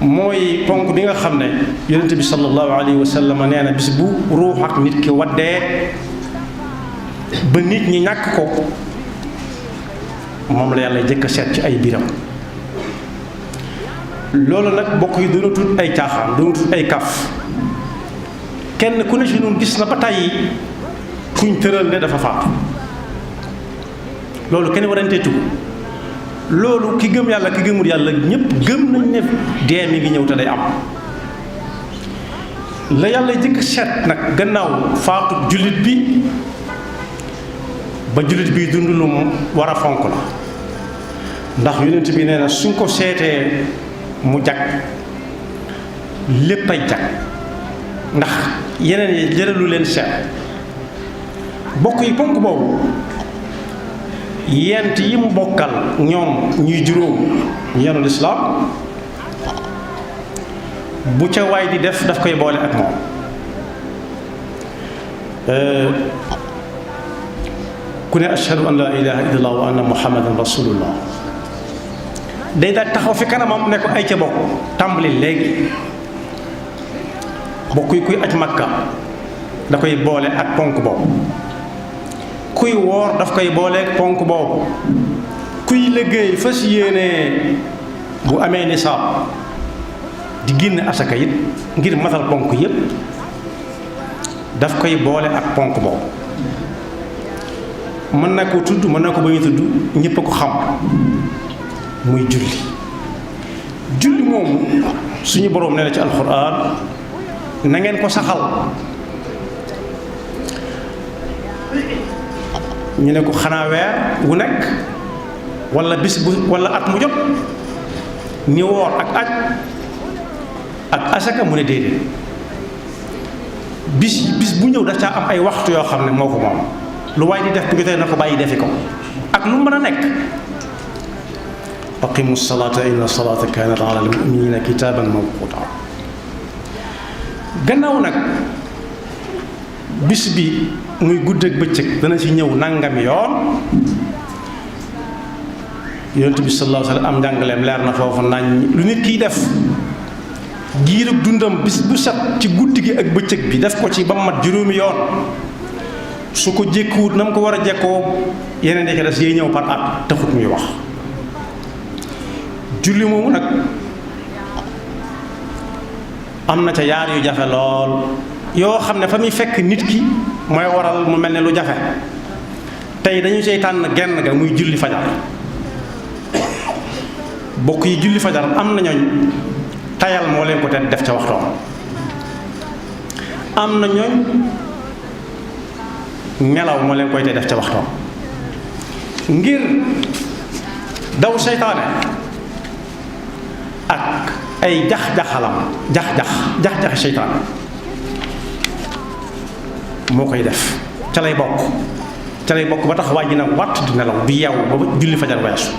mooy ponk bi nga xam ne yonent bi sallallahu alayhi wa sallam nee na bis bu ruux ak nit ki waddee ba nit ñi ñàkk ko moom la yàlla jëkk a seet ci ay biram. loolu nag bokk yi doona tut ay caaxaan doona tut ay kaf kenn ku ne ci ñun gis na ba tàyyi kuñ tëral ne dafa faatu loolu kenn warantee tugg loolu ki gëm yàlla ki gëmul yàlla ñépp gëm nañ ne dee mi ngi ñëw te day am. la yàlla jëkk seet nag gannaaw faatu jullit bi ba jullit bi dund lu mu war a fonk la ndax yonent bi nee na suñ ko seetee mu jag lépp ay jag ndax yeneen yi jëralu leen seet bokk yi ponk boobu yent yi mu bokkal ñoom ñuy juróom ñu yenu lislaam bu ca waay di def daf koy boole ak moom ku ne ashhadu an la ilaha illallah wa anna muhammadan rasulullah day daal taxaw fi kanamam ne ko ay ca bokk tàmbali léegi bokk yi kuy aj makka da koy boole ak ponk boobu kuy woor daf koy boole ak ponk boobu kuy liggéey fas yéene bu amee nisaab di génn asaka it ngir matal ponk yépp daf koy boole ak ponk boobu mën na ko tudd mën na ko bañ a tudd ñépp a ko xam muy julli moomu suñu boroom nee na ci alxuraan na ngeen ko saxal ñu ne ko xanaa weer wu nekk walla bis bu walla at mu jot ni woor ak aj ak asaka mu ne déedéet bis bu ñëw daf caa am ay waxtu yoo xam ne moo ko moom lu waay di def bu jotee na ko bàyyi defi ko ak lu mën a nekk aqimu salaata inna salaata kaanat ala al-mu'minina kitaaban mawquuta gannaaw nag bis bi muy guddeeg bëccëg dana ci ñëw nangami yoon yonent bi sallallahu alayhi wa sallam am njàngaleem leer na foofu nañ lu nit kiy def giirug dundam bis bu set ci guddi gi ak bëccëg bi def ko ci ba mat juróomi yoon su ko jékkuwut na mu ko war a jekkoo yeneen yi des yiy ñëw par at taxut muy wax julli moomu nag am na ca yaar yu jafe lool yoo xam ne fa muy fekk nit ki mooy waral mu mel ne lu jafe tey dañu cay tànn genn ga muy julli fajar bokk yi julli fajar am na ñooñ tayal moo leen ko te def ca waxtoom am na ñooñ nelaw moo leen koy te def ca waxtoom ngir daw seytaane ak ay jax-jaxalam jax-jaxi seytaane moo koy def ca lay bokk ba tax waa ji nag wàtt di nelaw du yeewu ba julli fajar weesu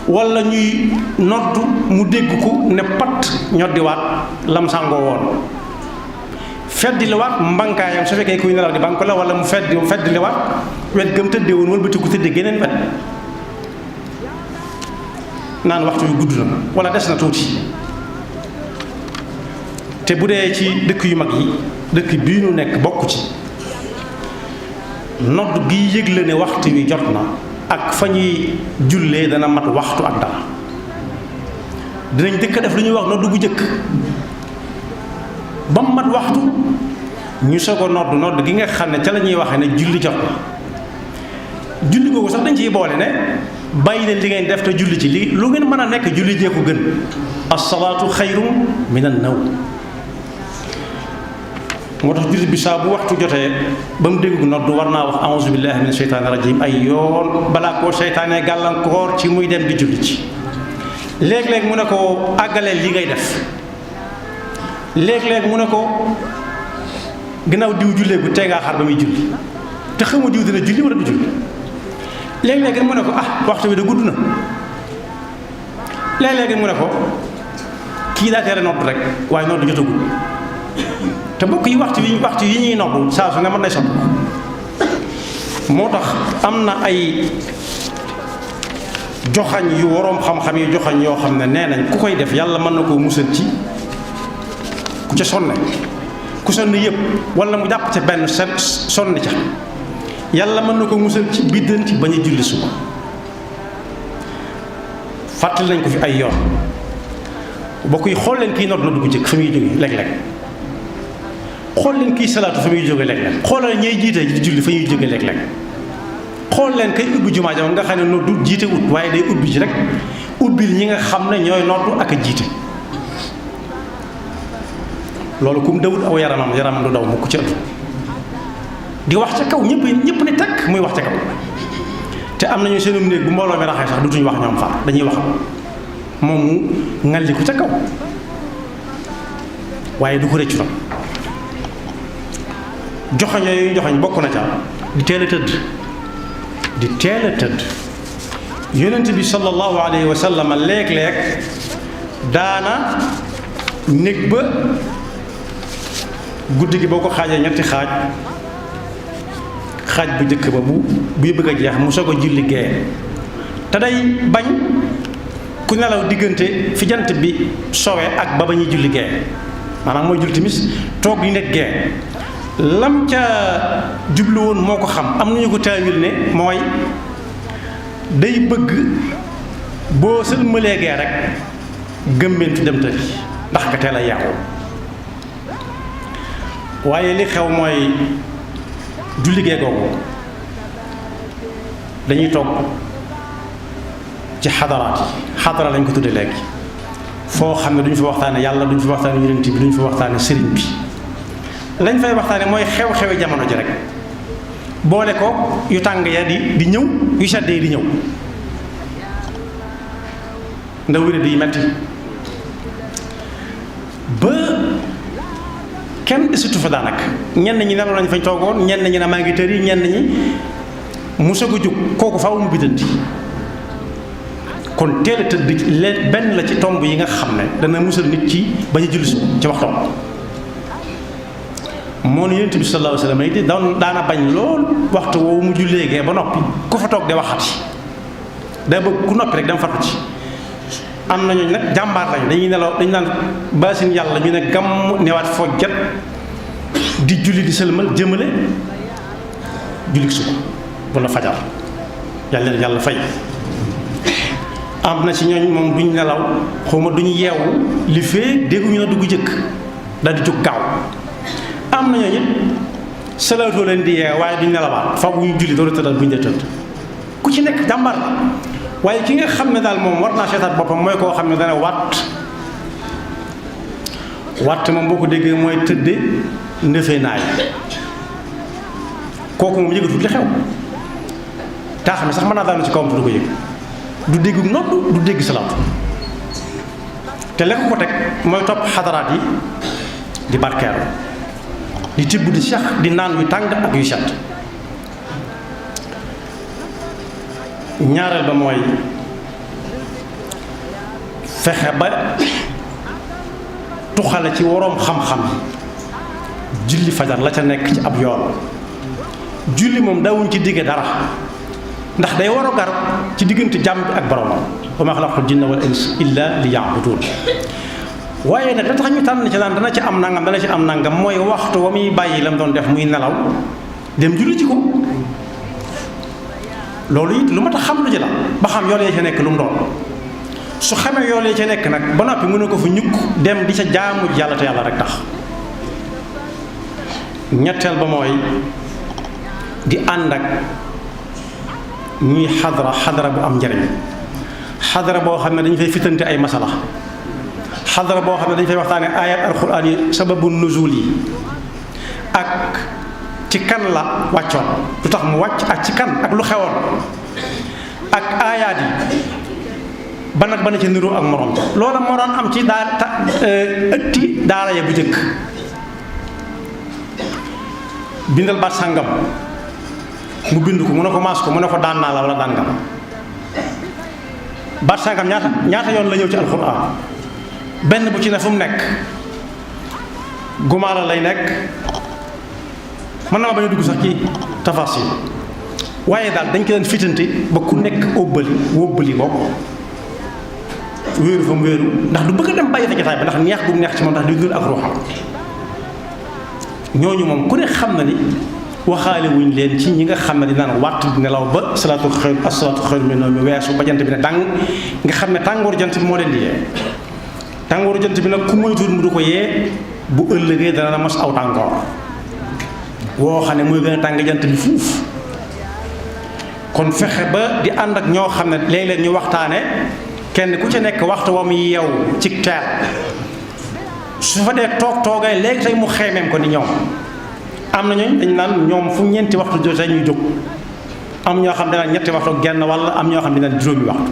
walla ñuy nodd mu dégg ko ne pat ñoddiwaat lam sàngoo woon feddiliwaat mbankaayam su fekkee kuy nelaw di banko la walla mu feddiliwaat wet gëm tëddee woon wëlbati ku tëddee geneen wet naan waxtu yu gudd na walla des na tuuti te bu dee ci dëkk yu mag yi dëkk bii ñu nekk bokk ci nodd gi yëgle ne waxtu wi jot na ak fa ñuy jullee dana mat waxtu ak dara dinañ dëkk def lu ñuy wax nodd gu jëkk ba mu mat waxtu ñu soog a nodd gi nga xam ne ca la ñuy waxee ne julli jot na julli googu sax dañ ciy boole ne bàyyi leen li ngeen def te julli ci li lu ngeen mën a nekk julli jee ko gën as-salaatu xayrun min an-nawm moo tax jullit bi saa bu waxtu jotee ba mu dégg nodd war naa wax a'uuzu billahi min sheytaani rajim ay yoon balaa koo seytaanee gàllankoor ci muy dem di julli ci léeg-léeg mu ne ko àggaleel li ngay def léeg-léeg mu ne ko gannaaw diw jullee bu tee ngaa xaar ba muy julli te xamu diw dina julli wala du julli léeg-léeg mu ne ko waxtu bi da gudd na léeg-léeg mu ne ko kii daa teere nodd rek waaye nodd jotagul te mbokk yi waxtu yi ñuy nodd saa su ne mën nay sot moo tax am na ay joxañ yu waroom xam-xam yi joxañ yoo xam ne nee nañ ku koy def yàlla mën na koo musal ci ku ca sonne ku sonn yëpp wala mu jàpp ca benn sonn ca yàlla mën na ko musal ci biddanti bañ a julli suba fàttali nañ ko fi ay yoon bokk yi xool leen kii nodd bu jëkk fa muy jóge léeg-léeg xool leen kii salaatu fa muy jóge léeg-léeg xoolal ñey jiite di julli fa ñuy jóge léeg-léeg xool leen kay ubbi jumaa ja nga xam ne noddu jiite wut waaye day ubbi ci rek ubbil ñi nga xam ne ñooy noddu ak a jiite loolu kum dawut aw yaramam du daw mukk ci ëtt di wax ca kaw ñëpp ne tekk muy wax ca kaw te am nañu seenum néeg bu mbooloo mi raxee sax dutuñu wax ñoom far dañuy wax moom mu ngalli ko ca kaw waaye du ko rëccu tam joxañ yooyu joxañ bokk na ca di teel a tëdd yonent bi sallallahu alayhi wa sallam léeg-léeg daana néeg ba guddi gi boo ko xaajee ñetti xaaj bu njëkk ba buy bëgg a jeex mu soog a julli gee te day bañ ku nelaw diggante fi jant bi sowe ak ba ñuy julli gee maanaam mooy julli timis toog di nekk gee lam ca jublu woon moo ko xam am nañu ko taawil ne mooy day bëgg boo sëlmalee gee rek gëmmentu dem tëri ndax ka teel a yàqu waaye li xew mooy julli gee googu dañuy toog ci xadaraat yi xadara lañ ko tudde léegi foo xam ne duñ fa waxtaane yàlla duñ fa waxtaane yonent bi duñ fa waxtaane sëriñ bi lañ fay waxtaane mooy xew-xewi jamono ji rek boole ko yu tàng ya di ñëw yu sedd yi di ñëw ndaw wéradi yi metti ba kenn desitu fa daanaka ñenn ñi nelaw nañ fañ toogoon ñenn ñi ne maa ngi tëri ñenn ñi mu soog a jóg kooku faaw mu biddanti kon teel a tëdd benn la ci tomb yi nga xam ne dana musal nit ci bañ a julli su ci waxtoom moo ne yonent bi sallallahu alayhi wa sallam daana bañ lool waxtu woowu mu jullee gee ba noppi ku fa toog de waxati day bëgg ku noppi rek dama fatu ci am nañu nag jàmbaar lañ dañuy nelaw dañu naan baasin yàlla ñu ne gàmm newaat foo jot di julli di sëlmal jëmale julli suba wala fajar yàlla leen yàlla fay am na ci ñooñ moom duñ nelaw xawma duñu yeewu li fee dégguñu na dugg jëkk daal di jóg gaaw am na ñooñu salaatoo leen di yeew waaye duñ nelawaat faw bu ñu julli doo tëddal bu ñu dee tëdd ku ci nekk jàmbaar la waaye ki nga xam ne daal moom war naa seetaat boppam mooy koo xam ne dana watt moom boo ko déggee mooy tëdde ndëfee naay kooku moom yëgatul li xew taa xam ne sax mën naa daanu ci kawam te du ko yëg du dégg nodd du dégg salaatu te lekk ko teg mooy topp xadaraat yi di barkeeru di tibb di sax di naan yu tàng ak yu set ñaareel ba mooy fexe ba tuxale ci waroom xam-xam julli fajar la ca nekk ci ab yoon julli moom daawuñ ci digge dara ndax day war a gar ci diggante jàmm bi ak boromam wa maa xalaqtul jinna wal insa illa li ya'budun waaye nag da tax ñu tànn ci naan dana ci am nangam mooy waxtu wa muy bàyyi la mu doon def muy nelaw dem julli ci ko loolu it lu ma tax xam lu ci la ba xam yool yee ca nekk lu mu doon su xamee yool yee ca nekk nag ba noppi mën na ko fa ñukk dem di ca jaamu yàlla te yàlla rek tax ñetteel ba mooy di ànd ak ñuy xadara bu am njariñ xadara boo xam ne dañu fay fitante ay masala xadara boo xam ne dañu fay waxtaane ayat alquran yi sababu nuzul yi ak ci kan la wàccoon lu tax mu wàcc ak ci kan ak lu xewoon ak aayaat yi ban ak bana ci niroo ak morom loola moo doon am ci ëtti daara ya bu jëkk bindal baat sàngam mu bind ko mu ne ko maas ko mu ne ko daan naa la wala daan nga ma baat sàngam ñaata yoon la ñëw ci alxuraan benn bu ci ne fu mu nekk gumaala lay nekk mën na ma bañ a dugg sax ci tafasil waaye daal dañ ko daan fitante ba ku nekk wóbbali bopp wéeru fa mu wéeru ndax du bëgg a dem bàyyi fa jotaay bi ndax neex bu neex ci moom ndax di dund ak ruuxam. ñooñu moom ku ne xam na ni waxaale wuñ leen ci ñi nga xam ne dinaan wàtt nelaw ba asalaatu xayru mina nawm weesu ba jant bi ne dàng nga xam ne tàngooru jant bi moo leen di yee. tàngooru jant bi nag ku moytuwul mu du ko yee bu ëllëgee dana la mos aw tàngoor woo xam ne mooy gën a tàng jant bi fuuf. kon fexe ba di ànd ak ñoo xam ne léeg-léeg ñu waxtaane kenn ku ci nekk waxtu wa muy yeew ci teel su fa dee toogay léegi tey mu xeemeem ko ni ñoom am na ñooñ dañ naan ñoom fu ñeenti waxtu jotee ñuy jóg am ñoo xam ne naan ñetti waxtu genn walla am ñoo xam ne naan juróomi waxtu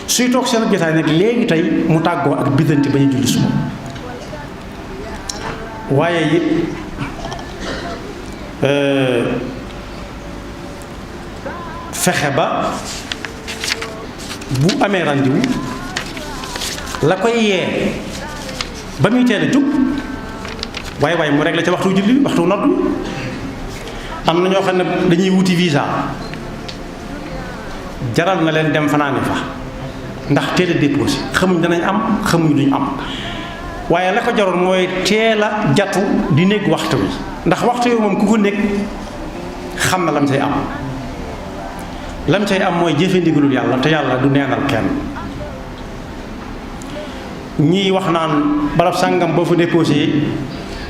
suy toog seen jotaay nag léegi tey mu tàggoo ak biddanti ba ñu julli suba waaye it fexe ba bu amee rendez-vous la koy yee ba muy teel a jóg waaye mu réglé ca waxtu julli waxtu nodd am na ñoo xam ne dañuy wuti visa jaral na leen dem fanaani fa ndax teel a déposé xamuñ danañ am xamuñ duñ am waaye la ko jaroon mooy teel a jatu di nekk waxtu wi ndax waxtu wi moom ku ko nekk xam na lam say am lam cay am mooy jëfe ndigalul yàlla te yàlla du neenal kenn ñii wax naan barab sàngam boo fa déposé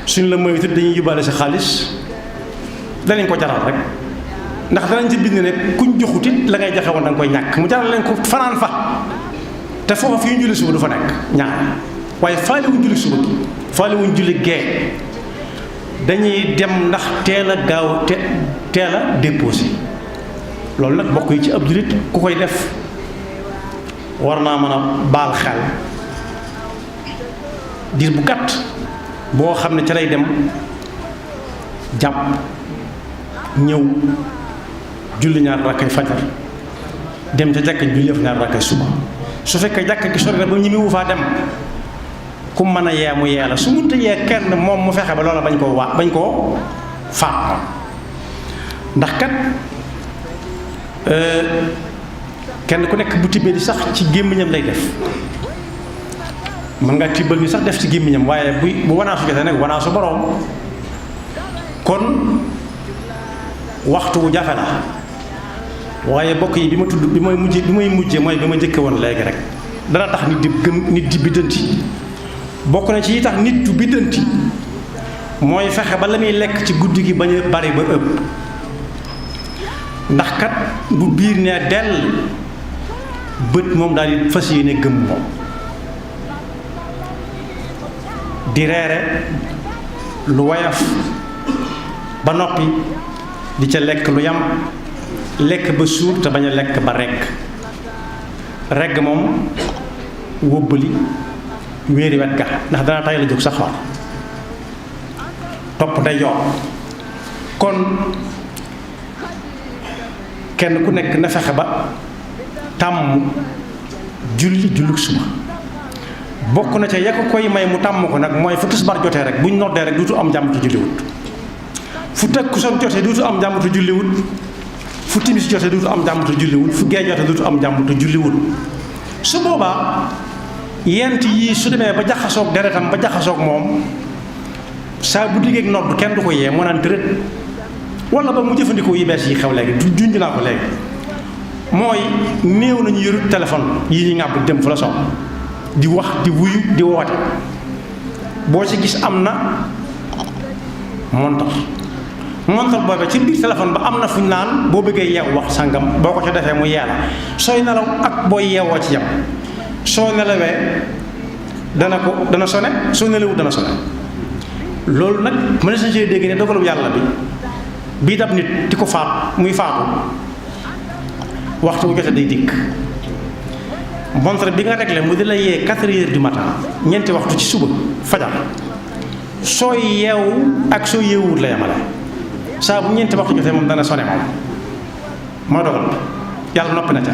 suñ la moytu dañuy yóbbaale sa xaalis danañ ko jaral rek ndax danañ ci bind ne kuñ joxut it la ngay joxe woon da nga koy ñàkk mu jaral leen ko fanaan fa te foofa fi ñu julli suba du fa nekk ñaar waaye faale wuñ julli suba gi faale wuñ julli gee dañuy dem ndax teel a gaaw teel a déposé loolu nag bokk yi ci ab jullit ku koy def war naa mën a baal xel diir bu gàtt boo xam ne ca lay dem jàpp ñëw julli ñaar rakkay fajar dem ca jàkka julli ñaar rakkay suba su fekkee jàkka gi sori na ba ñi mu faa dem ku mën a yee mu yee la su munta yee kenn moom mu fexe ba loola bañ koo faat moom ndax kat kenn ku nekk bu tibbee di sax ci gémmiñam lay def mën nga tibbal ni sax def ci gémmiñam waaye bu wanaasu jotee nag wanaasu boroom kon waxtu wu jafe la waaye bokk yi bi ma tudd bi may mujje mooy bi ma njëkke woon léegi rek dana tax nit di biddanti bokk na ci yi tax nit du biddanti mooy fexe ba la muy lekk ci guddi gi bañ a bari ba ëpp ndax kat bu biir nee dell bët moom daal di fas yéene gëm moom di reere lu woyof ba noppi di ca lekk lu yam lekk ba suur te bañ a lekk ba regg moom wóbbali wéeri wet ga ndax dana tay la jóg sa xor topp day yoon kon kenn ku nekk na fexe ba tàmm julluk suba bokk na ca ya ko koy may mu tàmm ko nag mooy fu tisbaar jotee rek buñ noddee rek duutu am jàmm te julliwut fu takkusaan jotee duutu am jàmm te julliwut fu timis jotee duutu am jàmm te julliwut fu gee jotee duutu am jàmm te julliwut su boobaa yent yii su demee ba jaxasoog deretam ba jaxasoog moom saa bu diggeek nodd kenn du ko yee mu naan tërët wala ba mu jëfandikoo yi bees yi xew léegi junj naa ko léegi mooy néew nañu yorut téléphone yi ñu ŋàbb dem fu la soog di wax di wuyu di woote boo ci gis am na montar boobee ci biir téléphone ba am na fu ñu naan boo bëggee yeew wax sàngam boo ko ci defee mu yeela sooy nelaw ak booy yeewoo ci yam soo nelawee dana sone soo nelawut dana sone loolu nag mën na sa cee dégg ne dogalu yàlla bi bii dab nit di ko faat muy faatu waxtu bu jotee day dikk montre bi nga réglé mu di la yee 4 heures du matin ñeenti waxtu ci suba fajar soo yeewu ak soo yeewuwut la yamale saa bu ñeenti waxtu jotee moom dana sone moom moo dogal yàlla noppi na ca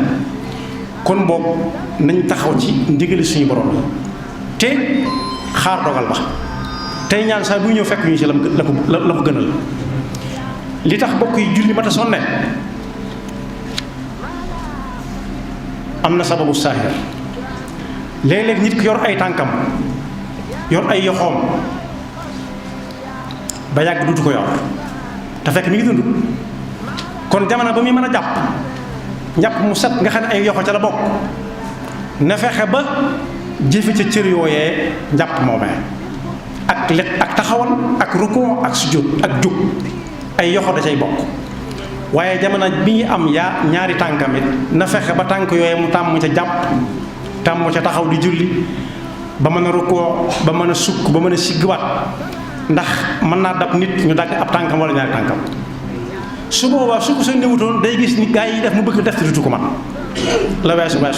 kon boobu nañ taxaw ci ndigali suñu borom la te xaar dogal ba tey ñaan saa buy ñëw fekk ñu ci la ko gënal li tax bokk yi julli mata sonne am na sababu saahir. léeg-léeg nit ki yor ay tànkam yor ay yoxoom ba yàgg duutu ko yor te fekk mi ngi dund. kon jamono ba muy mën a njàpp mu set nga xam ne ay yoxo ca la bokk na fexe ba jëfe ca cër yooyee njàpp moomee ak let ak taxawal ak rukoo ak sujjóot ak jug ay yoxo da cay bokk. waaye jamono bi ñu am ñaari tànkam it na fexe ba tànk yooyee mu tàmm ca jàpp tàmm ca taxaw di julli ba mën a rukkoo ba mën a sukk ba mën a siggiwaat ndax mën naa dab nit ñu dagg ab tànkam wala ñaari tànkam. su boobaa su ko sa néewutoon day gis ni gaa yi def mu bëgg def te dutu ko man la weesu na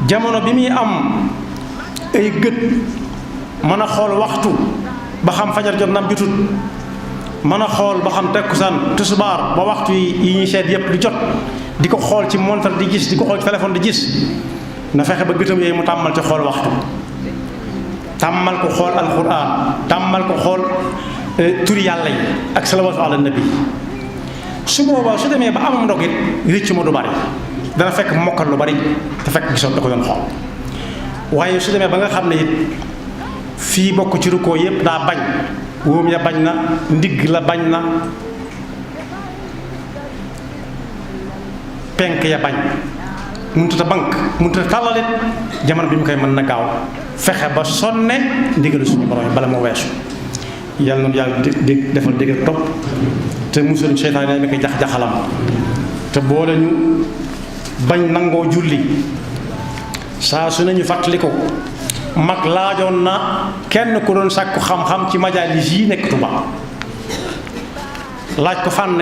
jamono bi muy am ay gët mën a xool waxtu ba xam fajar jot nam jotut mën a xool ba xam tekkusaan tusubaar ba waxtu yi ñuy seet yépp di jot di ko xool ci montar di gis di ko xool ci téléphone di gis na fexe ba gëtam yooyu mu tàmmal ci xool waxtu tàmmal ko xool alxuraan tàmmal ko xool turi yàlla yi ak salawaatu ala nabi. su boobaa su demee ba amam ndog it rëcc ma du bari dana fekk mokkal lu bari te fekk gisoon da ko doon xool. waaye su demee ba nga xam ne it fii bokk ci rukkoo yépp daa bañ wóom ya bañ na ndigg la bañ na penk ya bañ mënut a bank mënut a tàllalit jamono bi mu koy mën na gaaw fexe ba sonne ndigalu suñu borom bala moo weesu. yàlla noonu yàlla defal dégg topp te musul seytaan yi mi koy jax-jaxalam te boole ñu bañ nangoo julli saa su nañu fàttali ko mag laajoon na kenn ku doon sàkku xam-xam ci majaalis yi nekk Tuuba laaj ko fànn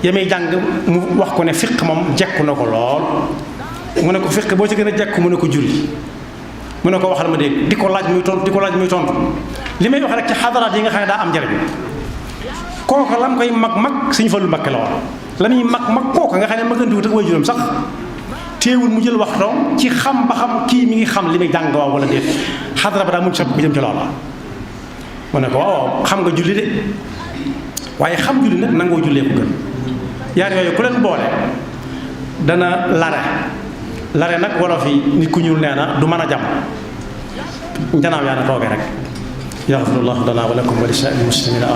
yamay jàng mu wax ko ne fiq moom jekku na ko lool mu ne ko fiq boo ci gën a jekku mu ne ko julli mu ne ko waxal ma dégg di ko laaj muy tontu li may wax rek ci xadaraat yi nga xam ne daa am njariñ kooku la mu koy mag Sëñ Fallu Mbakke la woon la muy mag kooku nga xam ne magandiwut ak way juróom sax téewul mu jël waxtoom ci xam ba xam kii mi ngi xam li muy jàng waaw wala déet xadara ba daa mujj sopp ko jëm ci loola. mu ne ko waaw xam nga julli de waaye xam julli nag nangoo jullee ko gën yaar yooyu ku leen boole dana lare nag wolof yi nit ku ñuul nee na du mën a jàmm njanaaw yaa na toogee rek yaxfirullahu lana wa lakum wa li saa'iril muslimina